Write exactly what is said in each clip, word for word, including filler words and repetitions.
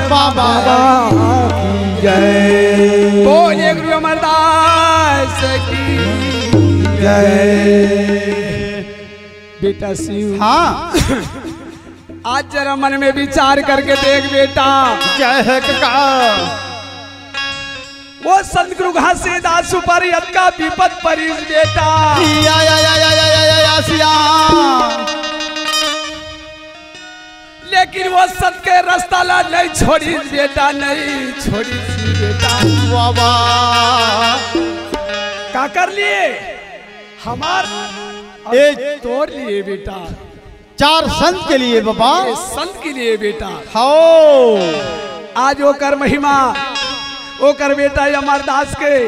बाबा की जय। बोलिए गुरु अमरदास की जय। बेटा शिव, हाँ। आज जरा मन में विचार करके देख बेटा। जय है काका। वो संत गुरु घासीदास ऊपर यतका विपत परिस बेटा। या, या, या, या, या, या, या, या, सिया। लेकिन वो सत के रास्ता ला नहीं छोड़िस बेटा, नहीं छोड़िस बेटा। वाह, वाह। का कर लिए? हमार ए- तोड़ लिए बेटा। चार संत के लिए बाबा। ये संत के लिए बेटा। हाओ। आज ओकर महिमा, ओकर बेटा अमरदास के,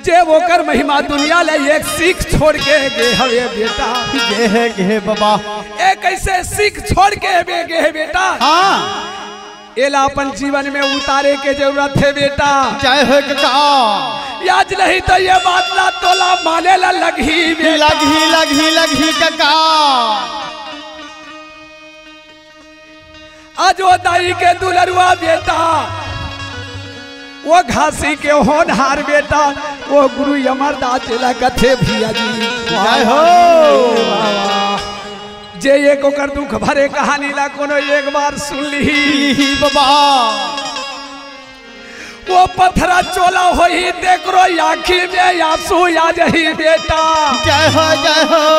जे ओकर महिमा दुनिया ला एक सीख छोड़ के गे हवे बेटा। गे हे, गे हे बाबा। ए कैसे सीख छोड़ के बे गे हे बेटा? हाँ। एला अपन जीवन में उतारे के जरूरत हे बेटा। जय हो काका। आज नहीं तो ये बात ला तोला माने ला लगही बेटा। लगही, लगही, लगही काका। आज वो दाई के दुलरुआ बेटा, वो घासी के होनहार बेटा, वो गुरु अमरदास जी ला कथे भैया जी। जय हो। जे एक ओकर दुख भरे कहानी ला कोनो एक बार सुन लिही। लिही बाबा। वो पथरा चोला होही, तेकरो आँखी में आंसू आ जाही बेटा। जय हो, जय हो।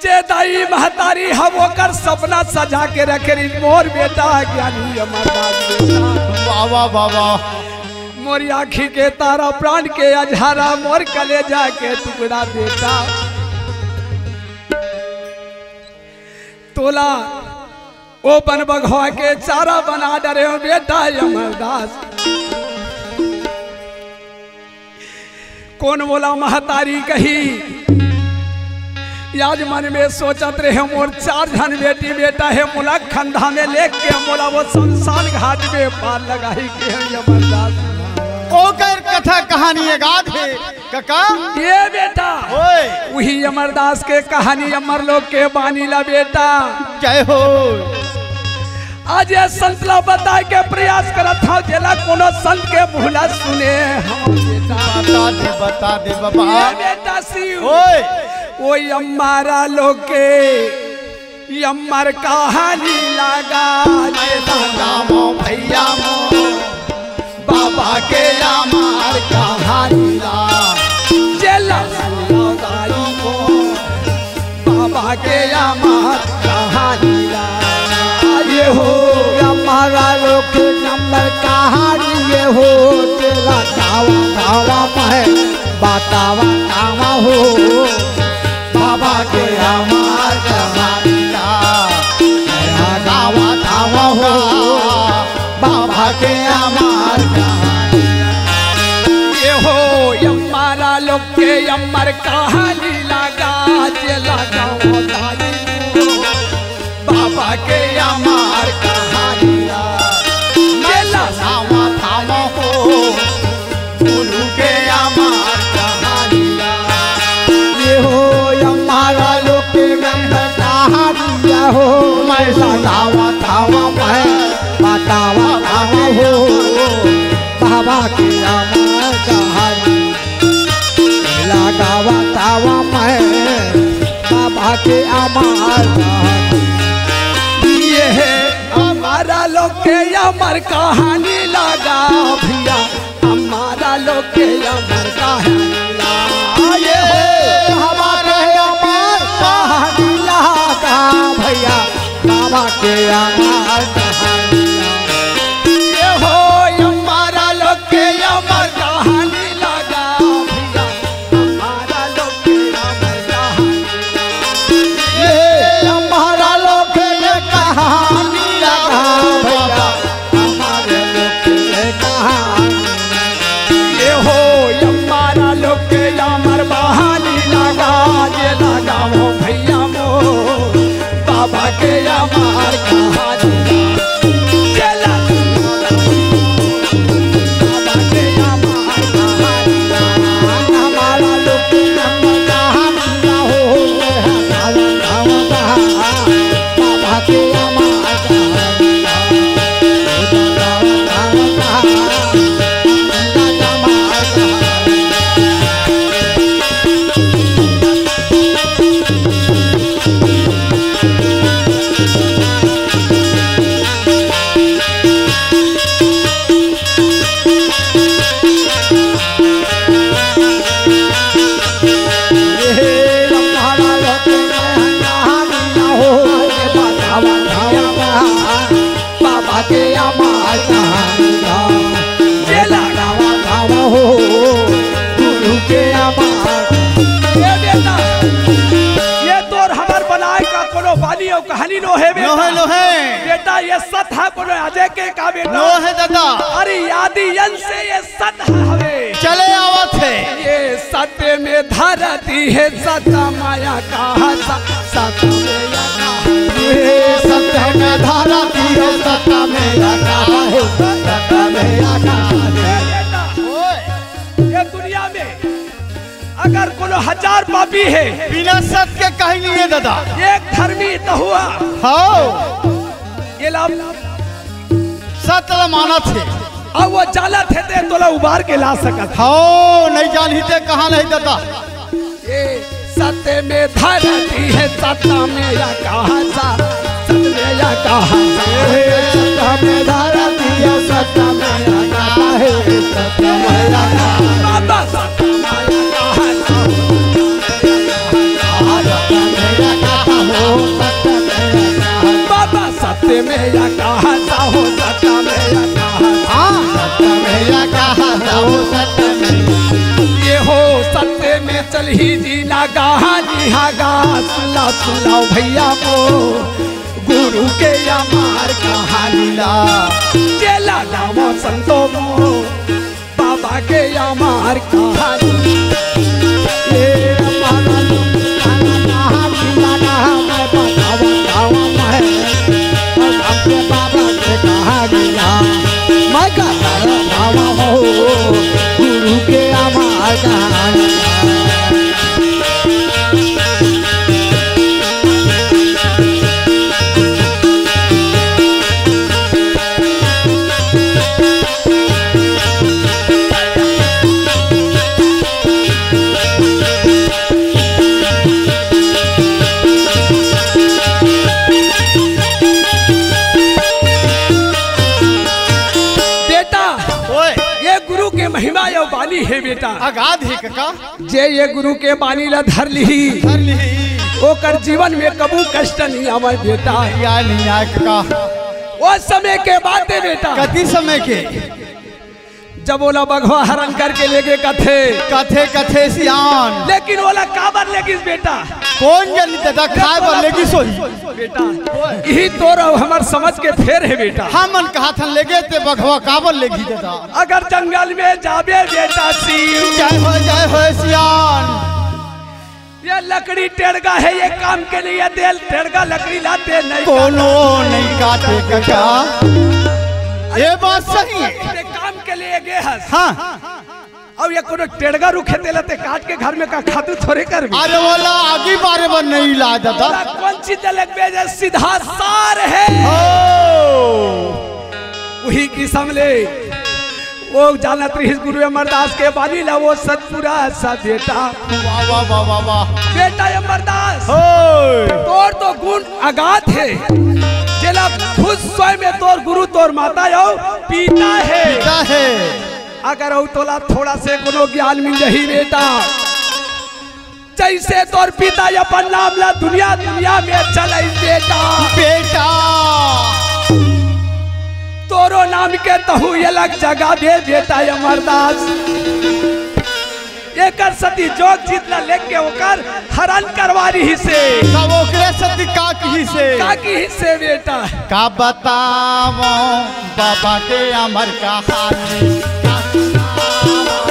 जे दाई महतारी हम ओकर सपना सजा के रखे रही, मोर बेटा ज्ञानी अमरदास बेटा। वाह, वाह, वाह, वाह। मोर आँखी के तारा, प्राण के अझारा, मोर कलेजा के टुकड़ा बेटा। तोला ओ बन बघवा के चारा बना डरे हो बेटा अमरदास। कोन मोला महतारी कही? आज मन में सोचत रहे, मोर चार झन बेटी बेटा हे, मोला खंधा में लेके मोला वो शमशान घाट में पार लगाही के हे अमरदास। ओकर कथा कहानी एगाध हे। काका। ये बेटा। ओए। उही अमरदास के कहानी अमर लोग के बानी ला बेटा। जय हो। आज ये संत ला बताए के प्रयास करत हव, जेला कोनो संत के मुँह ला सुने हव बेटा। बता दे, बता दे बाबा। ये बेटा शिव। ओए। ओई अम्मारा लोग के अमर कहानी लागा, मैं बतावं भैया मोर, बाबा के अमर कहानी ला, जेला सुनवं दाई मोर, बाबा के अमर कहानी ला। ये हो अमर लोग के अमर कहानी, ये हो जेला गावा गावा मैं बतावा गावा हो। बाबा के अमर कहानी ला, मेरा गावा धावा हो। बाबा के अमर कहानी ला। ये हो अम्मारा लोग के अमर कहानी लागा, जे लागा वो दाई हो। बाबा के अमर कहानी ला, मेला धावा धावा हो। गुरु के अमर कहानी ला। ये हो अम्मारा लोग के अमर कहानी ला हो। मैं सुनावा धावा मैं बतावा धावा हो। बाबा के अमर कहानी लगावा धावा मैं। बाबा के अमर कहानी। ये है अम्मारा लोग के अमर कहानी लागा भैया, अम्मारा लोग के अमर कहानी ला। ये हमारा अमर कहानी लागा भैया, बाबा के अमर कहानी ला। ये हो अम्मारा लोग के अमर कहानी लागा भैया, अम्मारा लोग के अमर कहानी। ये अम्मारा लोग के कहानी लागा भैया, अम्मारा लोग के कहानी। ये हो अम्मारा कहानी नोहे बेटा। नोहे, नोहे। बेटा, ये सत ह कोनो अजय के का बेटा? नोहे दादा। अरे, आदि अंत से ये सत ह हवे। चले आवत हे। ये सत्य में धरती है सत माया का हसा, सत माया का। ये सत्य में धरती है सत माया का है, सत माया का है। ये दुनिया में अगर कोनो हजार पापी हे, बिना सत के कहीं नहीं है दादा। एक धर्मी तो हुआ। हाँ। ये ला सत ला मानत हे। अउ वो जानत हे ते तोला उबार के ला सकत हे। हाँ, नहीं जानही ते कहाँ नहीं दादा। ये सत्य में धरती है, सत्य में या कहा सा, सत्य में या कहा सा। ये सत्य में धरती है, सत्य में या कहा है, सत्य में या कहा। बाबा सत्य में या कहा सा। बाबा सत्य में या कहा सा हो, सत्य में या कहा सा। हाँ। सत्य में या कहा सा हो, सत्य में। ये हो सत्य में चल ही जीना कहा जी हा गा। सुन ला, सुन ला भैया को गुरु के अमर कहानी ला। चेला गावा संतो मो बाबा के अमर कहानी। ये बाबा कहानी लगा, मैं बतावा गावा मैं। और हमके बाबा के कहानी ला। मैं का बतावा हो गुरु के अमर कहानी। बेटा, ओए। ये गुरु के महिमा अउ बानी हे बेटा। अगाध हे कका। जे ये गुरु के बानी ला धर लिही, धर लिही। ओकर जीवन में कबू कष्ट नहीं आवय बेटा। या नहीं आय कका। ओ समय के बात हे बेटा। कति समय के? जब ओला बघवा हरण करके लेगे कथे। कथे, कथे सियान। लेकिन ओला काबर लेगिस बेटा? कोन जनी दादा खाय बर लेगिस होही। बेटा, इही तोर अउ हमर समझ के फेर हे बेटा। हमन कहत हन लेगे ते बघवा काबर लेगी दादा? अगर जंगल में जाबे बेटा शिव। जय हो, जय हो सियान। ये लकड़ी टेड़गा हे, ये काम के लिए दे टेड़गा लकड़ी लाते नहीं। कोनो नहीं काटे कका। ये बात सही हे। ते काम के लिए गे हस। हाँ। अउ ये कोनो टेड़गा रुख हे तेला ते काट के घर में का खातू थोरे करबे। अरे ओला आगी बारे बर नहीं लाय दादा। ओला कौन चीज लगबे जे सीधा सार हे। ओ। उही किसम ले ओ जानत रहिस गुरु अमरदास के बानी ला, ओ सतपुरा सा बेटा। वाह, वाह, वाह, वाह, वाह। बेटा अमरदास, ओए। तोर तो गुण अगाध हे, जेला खुद स्वयं में तोर गुरु, तोर माता अउ पिता हे। पिता हे। अगर अउ तोला थोड़ा से कोनो ज्ञान मिल जाही बेटा, जैसे तोर पिता अपन नाम ला दुनिया दुनिया में चलाई बेटा। बेटा। तोरो नाम के तहु अलग जगह दे बेटा अमरदास। एकर सती जोग जीत ला लेके ओकर हरण करवा रहिसे। तब ओकरे सती का किहिसे? का किहिसे बेटा? का बतावं बाबा के अमर कहानी, का सुनावं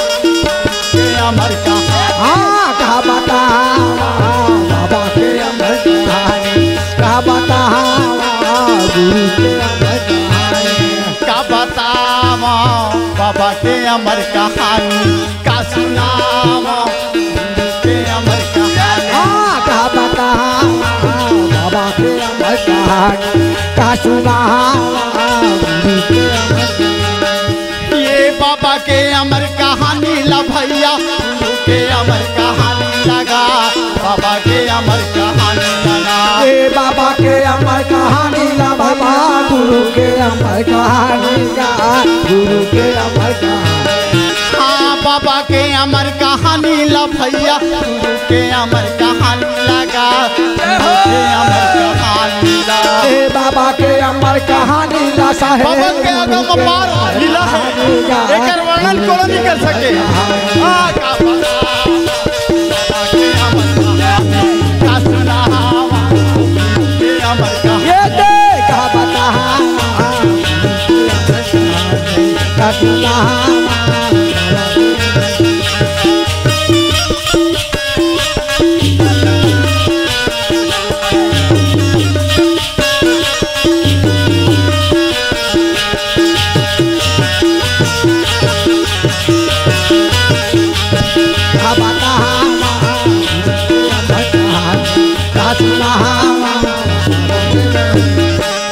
के अमर कहानी। हाँ, का बतावं बाबा के अमर कहानी, का बतावं गुरु के अमर कहानी। का बतावं बाबा के अमर कहानी, का सुनावं गुरु के अमर कहानी। हाँ, का बतावं बाबा के अमर कहानी, का सुनावं गुरु के अमर कहानी। ये बाबा के अमर कहानी ला भैया, गुरु के अमर कहानी लगा, बाबा के अमर कहानी लगा। ये बाबा के अमर कहानी ला बाबा, गुरु के अमर कहानी ला, गुरु के अमर कहानी। हाँ, बाबा के अमर कहानी ला भैया, गुरु के अमर कहानी लगा, गुरु के अमर कहानी ला। ए बाबा के अमर कहानी ला साहेब, बाबा के आगे में मार हिला हे, एकर वर्णन कोनो नहीं कर सके। हाँ, का बाबा के अमर कहानी का सुनावा, गुरु के अमर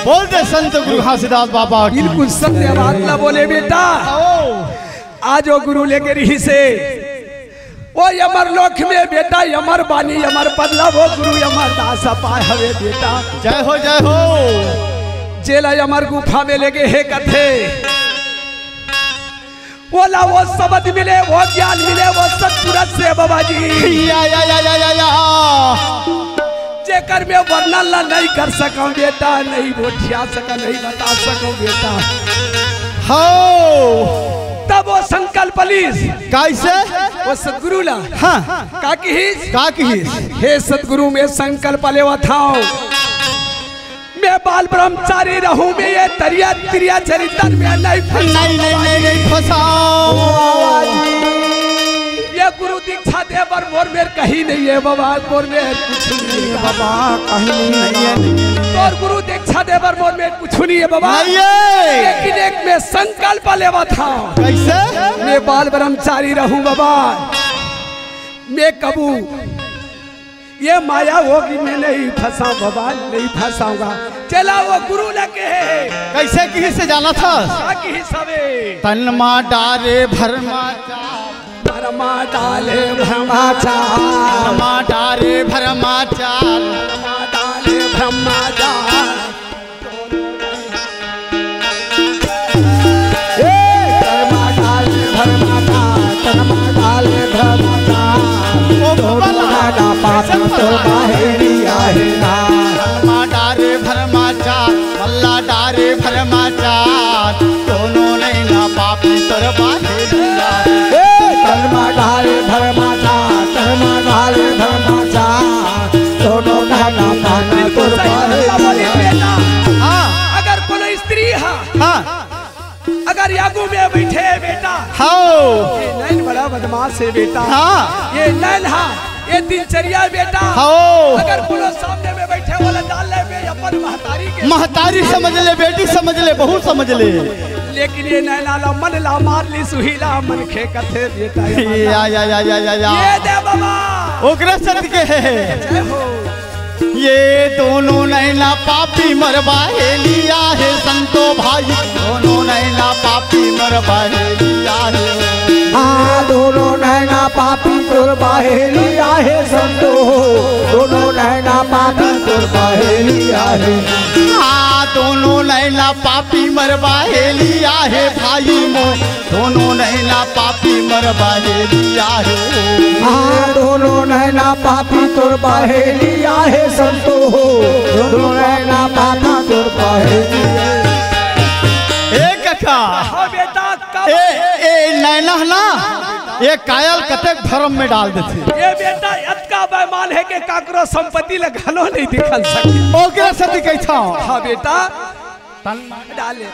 बोल दे संत गुरु घासीदास बाबा की। बिल्कुल सत्य बात ला बोले बेटा। आज वो गुरु लेके रहिसे, वो अमर लोक में बेटा, अमर बानी, अमर पद ला वो गुरु अमरदास पाए हवे बेटा। जय हो, जय हो। जेला अमर गुफा में लेगे हे कथे, ओला वो शब्द मिले, वो ज्ञान मिले, वो सतपुरुष से बाबा जी। या, या, या, या, या, या। जेकर मैं वर्णन ला नहीं कर सकूं बेटा, नहीं बोधिया सकूं, नहीं बता सकूं बेटा। हो। तब वो संकल्प लीस। कैसे? वो सतगुरु ला। हाँ। का किहिस? का किहिस? हे सतगुरु, मैं संकल्प लेवत हंव। मैं बाल ब्रह्मचारी रहूं, मैं ये तरिया, त्रिया चरित्र में नहीं फंसाऊं। नहीं, नहीं, नहीं, नहीं फंसाऊं। ये गुरु दीक्षा दे बर मोर मेर कहीं नहीं है बाबा, मोर मेर कुछ नहीं है बाबा, कहीं नहीं है। तोर गुरु दीक्षा दे बर मोर मेर कुछ नहीं है बाबा। नहीं है। लेकिन एक मैं संकल्प लेवत हंव। कैसे? मैं बाल ब्रह्मचारी रहूं बाबा, मैं कबू ये माया होगी, मैं नहीं फंसाऊं बाबा, नहीं फंसाऊंगा। चला वो गुरु ला कहे। कैसे किहिसे जानथस? का किहिस हवे? तन मा डारे भरमाचार। भरमा डाले भरमाचार। तन मा डारे भरमाचार। भरमा डाले भरमाचार। ए, कर्मा डाले भरमाचार, कर्मा डाले भरमाचार। ओ दोनों बाबा, ना पाप कैसे तो बाबा? बाहेरी आहे ना। कर्मा डारे भरमाचार, मल्ला डारे भरमाचार, दोनों नैना पापी तोर बाहेरी आहे। ए, कर्मा डाले भरमाचार, कर्मा डाले भरमाचार, दोनों नैना पापी तोर बाहेरी आहे। हाँ। अगर कोनो स्त्री हा, हाँ। अगर आगू में बैठे बेटा, हाँ। ये नैन बड़ा बदमाश है बेटा। हाँ। ये नैन हा, ये दिनचर्या है बेटा। हाँ। अगर कोनो सामने में बैठे वाला जान ले बे, अपन महतारी के महतारी समझ ले, बेटी समझ ले, बहू समझ ले। लेकिन ये नैना ला मन ला मार ली, सुहीला मन खे कथे बेटा। या, या, या, या, या, या। ये दे बाबा। ओकरे सत के है। जय हो। ये दोनों नैना पापी मोर बाहेली आहे संतो भाई, दोनों नैना पापी मोर बाहेली आहे। हाँ, दोनों नैना पापी तोर बाहेली आहे संतो, दोनों नैना पापी तोर बाहेली आहे। हाँ, दोनों नैना पापी मोर बाहेली आहे भाई मोर, दोनों नैना पापी मोर बाहेली आहे। हाँ, दोनों नैना पापी तोर बाहेली आहे संतो हो, दोनों नैना पापी तोर बाहेली आहे। ए कका, हाँ बेटा, कब? ए, ए नैना ना, ये कायल कतेक भरम में डाल देथे। ये बेटा, अतका बेईमान है कि काकरो संपत्ति ला घलो नहीं दिखा सके। ओकरे सेती कहिथंव। हाँ बेटा। तन डाले।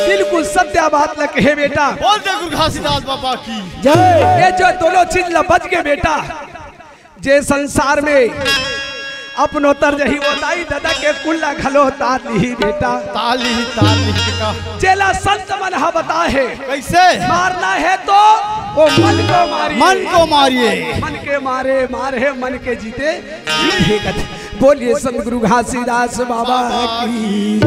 बिल्कुल सत्य बात ल कहे बेटा। बोल दे गुरु घासीदास बाबा की। जय। ये जो दोनों चीज ल बच के बेटा, जे संसार में अपनो तर जही वो दाई ददा के कुल्ला घलो तार लिही बेटा। तार लिही, तार लिही बेटा। जेला संत मन हा बताए हे। कैसे? मारना है तो वो मन को मारिए। मन को मारिए। मन के मारे मारे, मन के जीते जीते। बोलिए संत गुरु घासीदास बाबा की।